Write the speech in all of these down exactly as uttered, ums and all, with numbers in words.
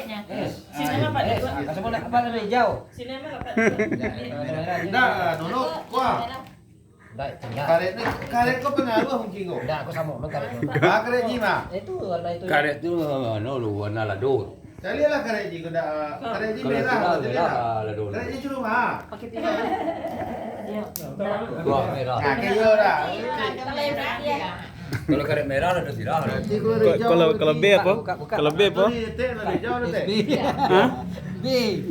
Eh, sini apa, eh, Pak? Kasih bola, apa ada hijau? Sini apa, Pak? Ndak, dulu, wah. Ndak, ndak. Karet ni, karet ko pengaruh mungkin ko. Ndak, aku samo, emang karet tu. Ah, karet Jima. Itu warna itu. Karet tu, anu, lu, warna lado. Carilah karet Ji ko, ndak, karet Ji merah, merah, lado. Karet Ji cuma. Pakai tiga. Iya. Wah, merah. Nah, kayak dah. Kalau karet merah, lado sirah. Kalau, kalau B apa? Kalau B apa? Hah? B.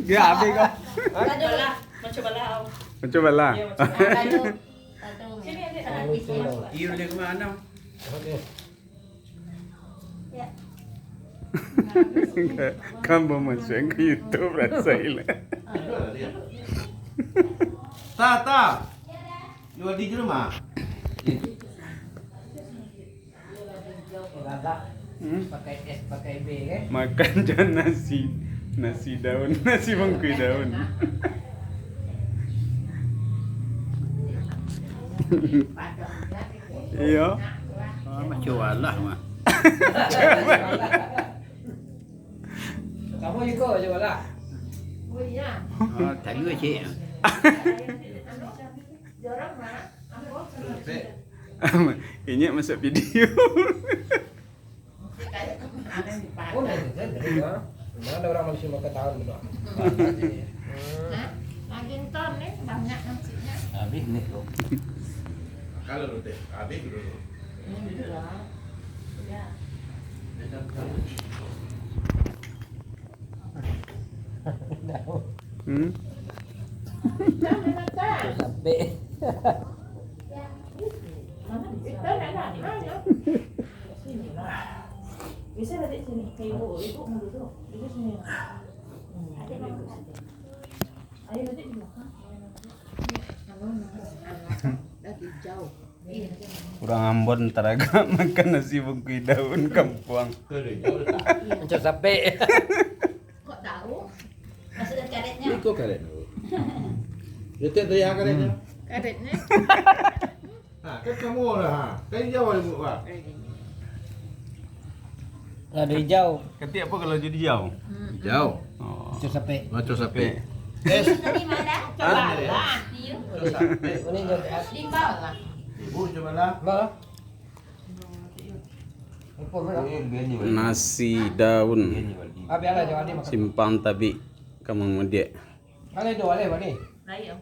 Ya, B kau. Macam bala. Macam bala. Iya, macam bala. Sini, adik. Iyo, dia ke mana? Kan bamasuk ka YouTube, rasai lah. Ta, ta. Lu adi di rumah? Hmm? Pakai S, pakai B, kan? Makan jo nasi, nasi daun, nasi bungkuih daun. Iyo. Ah, macam walah mah. Kamu juga macam walah. Oh, iya. Ah, tadi cik. Jorang mah. Inyo masuk video. Oh, nah, itu kan tadi, ha? Mana ada orang manusia makan tahun tu, ha? Nah, lagi entar ni, banyak nasinya. Habis ni tu. Kalau tu teh, habis dulu. Ini juga. Ya. Hmm? Sampai. Bisa balik sini. Ke ibu, ibu dulu. Ibu sini. Hmm. Ayo, nanti di belakang. Dah hijau. Urang Ambon taragak makan nasi bungkuih daun kampuang. Macam sapek. Kok tahu? Maksudnya karetnya? Iko karet dulu. Itu tadi karetnya. Karetnya. Ha, kan kamu lah, ha. Kan hijau ada buat, ha. Lado hijau. Ketik apa kalau jadi hijau? Hmm. Hijau. Oh. Macam sapek. Macam sapek. Tadi mana? Coba lah. Macam sapek. Ini jawab. Limbau lah. Ibu, cobalah. Bah. Nasi daun. Ah, biarlah, jangan dia makan. Simpang Tabik, Kampung Mudiak. Ada dua leh, Bani. Lain.